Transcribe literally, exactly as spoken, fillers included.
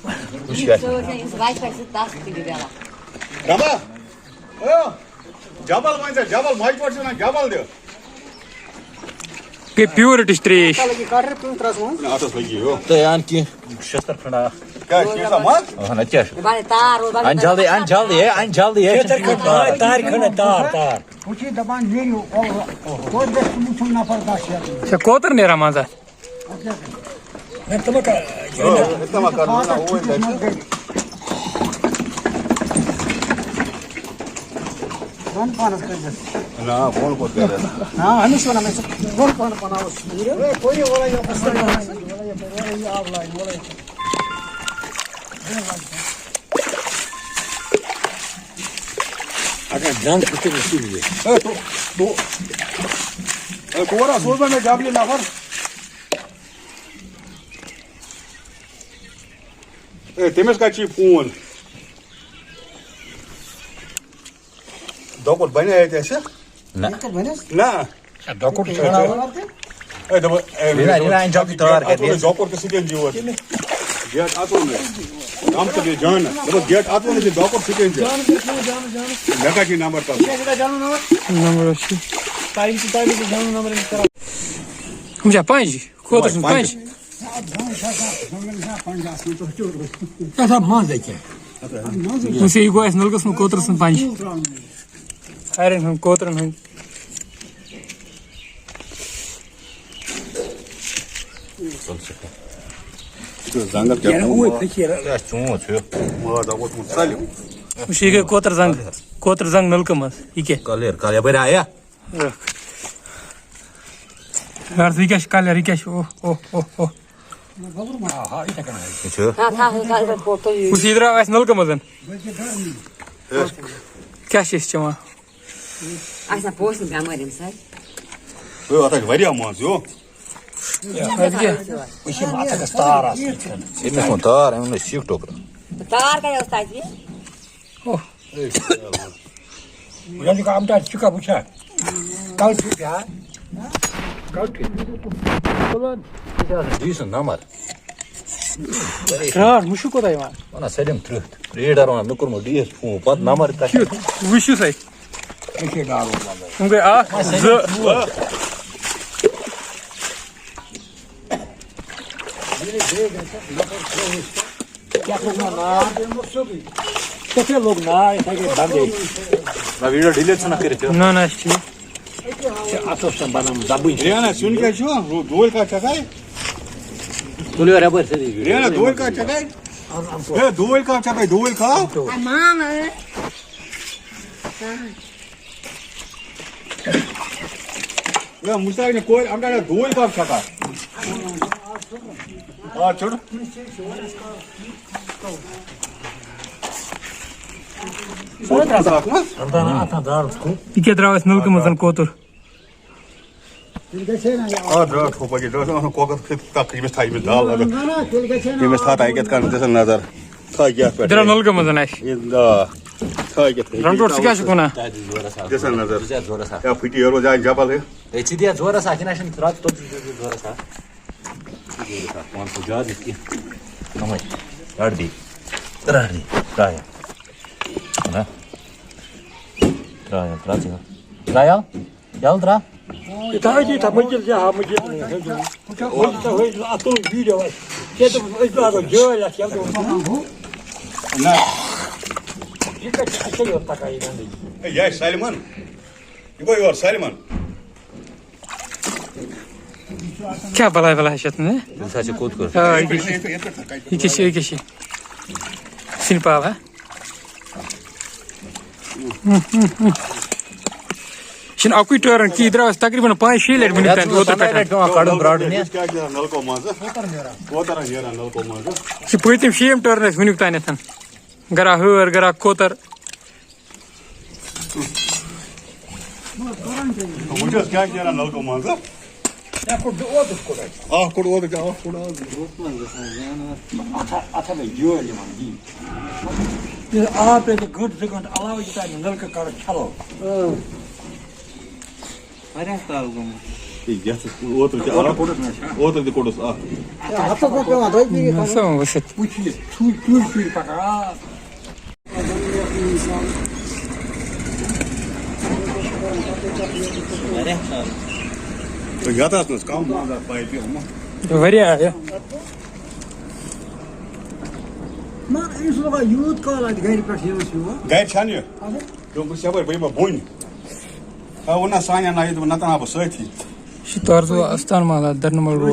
وٕچھ یہِ۔ ژٕ وٕچھ أمِس وَتہِ پٮ۪ٹھ سُہ تَس تہِ گٔے بیٛاکھ۔ رَبا، او، جبل وۄنۍ ژےٚ، جبل، ماجہِ پٮ۪ٹھ چھِ وَنان جبل دِ۔ گٔے پیورٹٕچ ترٛیش۔ اَتھ لَگہِ کَٹر پیوٗنٛت ترٛس منٛز۔ اَتھ حظ لٔگی یو۔ تہٕ اَن کینٛہہ۔ شستر کھنٛڈا۔ کیٛاہ چھِ یہِ سا مَس؟ اَہَن، اَدٕ کیٛاہ چھُ؟ بَنہِ تار، بَنہِ اَن جلدی، اَن جلدی، ہے، اَن جلدی، ہے، چھُنہٕ کِہیٖنۍ تار۔ تارِ کھنٛڈا، تار، تار۔ وٕچھ یہِ دَپان نیٖرِو، کوٚت گژھِ وٕچھُن نفر دَہ شیٹھ۔ ژےٚ کوتُر نیران منٛزٕ اَتھ؟ ہے، تِمَن کَر-، ہے، تِمَن کَر نہ، اوٗرۍ گژھِ۔ وَن پانَس کٔرۍزٮ۪س۔ نہ، فون کوٚت کَرٮ۪س؟ نہ، أمِس وَنان مےٚ، ژٕ وَن پانہٕ پَناوَس۔ ہے، کوٚر یہِ وَلَے یَپَس، وَلَے یَپَس، وَلَے یَپَس، وَلَے یہِ آب لاگہِ، وَلَے یَپَس۔ اگر جنگ کھسے نا سیدھے۔ اے، تو، تو، اے، کورا، سوزا مےٚ جبلہِ نفر۔ اے، تٔمِس کَتہِ چھُ یہِ فون؟ دۄکُر بَنہِ اَتہِ اَسہِ؟ نہ۔ یہِ کَتہِ بَنٮ۪س؟ نہ۔ ہے، دۄکُر چھُ اَتہِ۔ اے، دَپان، اے، رینا، رینا، اَنہِ جلدی تار کَر، اَتھ ووٚن دِ۔ دۄکُر تہٕ سُہ کَتہِ چھُ یور؟ گیٹ اَتھ ووٚن مےٚ۔ کَم تہٕ بیٚیہِ جانہٕ۔ دَپان، گیٹ اَتھ ووٚن مےٚ، دۄکُر سُہ کَتہِ چھُ؟ مےٚ کَتہِ چھُ نمبر کَرُن؟ نمبر چھُ۔ یِم چھا پنٛجہِ؟ کوتُر سٕنٛز پنٛجہِ؟ اَتھ منٛز یہِ گوٚو اَسہِ نَلکَس منٛز کوتُر سٕنٛز پنٛجہِ۔ ہَرٮ۪ن ہُنٛد، کوترَن ہُنٛد۔ زنٛگَن کیٛاہ گوٚو؟ کیٛاہ چونٛچ ہیوٗ؟ ماز آو ووتمُت ژَلہِ۔ وٕچھ، یہِ گٔے کوتَر زنٛگ، کوتَر زنٛگ نَلکہٕ منٛز۔ یہِ کیٛاہ؟ کَلیر، کَلیر، بٔرۍ آیا؟ رَٹھ ژٕ، یہِ کیٛاہ چھُ کَلیر؟ یہِ کیٛاہ چھُ؟ اوہ، اوہ، اوہ، اوہ۔ یہِ چھُ۔ تھاو، تھاو، تھاو، تھاو، تھاو، تھاو۔ وٕچھ، یہِ درٛاو اَسہِ نَلکہٕ منٛز۔ کیٛاہ چھِ أسۍ چٮ۪وان؟ اَسہِ نا پوش نہٕ بٮ۪مٲرۍ ییٚمہِ سۭتۍ۔ ہے، اَتھ حظ چھِ واریاہ منٛز، یو۔ أسۍ چھِ اَتھ گژھِ تار آسٕنۍ۔ أمِس ووٚن تار، أمۍ ووٚن سیٖکھ ٹوکرٕ۔ تار کَتہِ اوس تَتہِ یہِ؟ اوہ۔ یہِ چھُ آمُت اَتھ چُکا وٕچھان۔ کَل چھُ کیٛاہ؟ کَل چھُ۔ ژٕ چھِ آسان ڈی سُنٛد نمبر۔ ٹرٛاٹھ مُشُک کوٗتاہ یِوان؟ وَنان سٲلِم ترٕٛہ۔ ریڈر وَنان، مےٚ کوٚرمُت ڈی یَس فون، پَتہٕ نمبر تَتھ۔ کیُتھ؟ وٕچھِو سا۔ أسۍ ہے ڈارو لَگٲوِتھ۔ یِم گٔے اَکھ، زٕ۔ ییٚلہِ بیٚیہِ گژھِ نفر ترٛووُہ۔ کیٛاہ لوٚگ نا نار؟ ژےٚ کیٛاہ لوٚگ نار؟ یِتھَے کٔنۍ بنٛدٕے۔ نہ، ویٖڈیو ڈِلیٖٹ ژھٕنکھ کٔرِتھ یہِ۔ نہ، نہ، اَسہِ چھِ یہِ۔ ژےٚ اَتھ اوس نہ بَنان دَبٕنۍ۔ رینا، سیُن کیٛاہ چھُ؟ رو-، دۄہلہِ کَتھ چھَکھ اَے؟ تُلِو رَبَر سۭتۍ۔ رینا، دۄہلہِ کَتھ چھَکھ اَے؟ اَن، اَن۔ ہے، دۄہلہِ کَتھ چھَکھ اَے؟ دۄہلہِ کَتھ؟ اَے، مان، اَے۔ ہے، مُشتاق نے کورِ، اَنکا نے دۄہلہِ کَتھ چھَکھ اَے؟ آ، چھُڑ۔ یہِ کیٛاہ درٛاو اَسہِ نَلکہٕ منٛز کوتُر؟ آ، درٛاو ٹھوپا کہِ، درٛاو سا کۄکر کھیٚتھ تَکھ، ییٚمِس تھایہِ، ییٚمِس دال لَگَن۔ ییٚمِس تھایہِ تَتہِ کَتھ کَرُن، دِژٕن نظر۔ تھایہِ کَتھ پٮ۪ٹھ۔ درٛاو نَلکہٕ منٛز اَسہِ۔ یہِ، آ، تھایہِ کَتھ پٮ۪ٹھ۔ رَنٛٹوٹ، ژٕ کیٛاہ چھُکھ وَنان؟ دِژٕن نظر۔ ژٕ دِ اَتھ زورَس اَکھ۔ یا پھٕٹی ہیوٚر وۄنۍ زیادٕ جبل ہے۔ ہے، ژٕ دِ اَتھ زورَس اَکھ، یہِ نہ چھُنہٕ رَٹ، توٚت چھُ زورَس اَکھ۔ پانٛژھ ساس زیادٕ کینٛہہ۔ کَمٕے۔ رَٹ دی۔ رَٹ دی۔ ترٛاو یَتھ۔ نہ۔ ترٛاو یَتھ، ترٛاو ژٕ یَتھ۔ ترٛاو یَتھ۔ یَلہٕ ترٛاو۔ یہِ تھاو أتی، تھاو مٔنٛزِل تہِ، ہاو مٔنٛزِل۔ مٔنٛزِل تھاو أتی، اَتھ تُل ویٖڈیو اَسہِ۔ ژےٚ دوٚپُتھ أسۍ لاگو جٲلۍ اَتھ، یَتھ دوٚپُتھ۔ نہ۔ یہِ کَتہِ چھِ اَسہِ یورٕ پَکان یہِ گنٛدگی؟ ہے، یہِ آسہِ سَلمان۔ یہِ گوٚو یورٕ سَلمان۔ کیٛاہ بَلاے وَلاے چھِ اَتھ منٛز، ہہ؟ تٔمِس حظ چھِ کوٚت کوٚت۔ آ، یہِ کیٛاہ چھِ؟ یہِ کیٛاہ چھِ؟ یہِ کیٛاہ چھِ؟ سِنہِ پاو، ہہ؟ یہِ چھُنہٕ اَکُے ٹٲرٕن کِہیٖنۍ، یہِ درٛاو اَسہِ تقریٖباً پانٛژِ شیٚیہِ لَٹہِ وٕنیُک تام اوترٕ پٮ۪ٹھ۔ لَٹہِ پٮ۪وان کَڑُن گرٛاڑُن یہِ۔ کیٛاہ چھِ نیران نَلکو منٛزٕ؟ کوتَر نیران نَلکو منٛزٕ؟ یہِ چھِ پٔتِم شیٚیِم ٹٲرٕن اَسہِ وٕنیُک تامَتھ۔ گرا ہٲر، گرا کوتَر۔ وٕچھ حظ، کیٛاہ چھِ نیران نَلکو منٛزٕ؟ اَکھ کوٚڑ اوترٕ، اَکھ کوٚڑ آز۔ اَتھ ہا، اَتھ ہا گٔے جٲلۍ یِوان دِنۍ۔ ییٚلہِ آب پیٚیہِ تہٕ گٲنٛٹہٕ زٕ گٲنٛٹہٕ علاوٕ یوٗتاہ نہٕ نَلکہٕ کَڑو چھَلو۔ واریاہ کال گوٚمُت۔ یتھ اوترٕ تہِ اکھ، اوترٕ تہِ کوٚڑُس اکھ۔ ہفتس منٛز پٮ۪وان دۄیہِ پھِرِ کرُن۔ نسا ؤسِتھ۔ وٕچھ یہِ، ژھٕے ژھٕے ژھٕے پکان۔ یتھ آسہٕ نہٕ کم منٛز اتھ پایپہِ ہُمہٕ۔ واریاہ، یہِ۔ مگر أمِس لوگا یوٗت کال اتہِ گرِ پٮ۪ٹھ یِنس یور۔ گرِ چھَنہٕ یہِ۔ اچھا۔ دوٚپُس، یپٲرۍ بہٕ یِمہٕ بۄنہِ۔ تۄہہِ ووٚن نا سانٮ۪ن نایہِ، دوٚپُن، نتہٕ اَنہٕ ہا بہٕ سۭتی۔ یہِ چھُ تارزو آستان محلہ، درنمل روڈ۔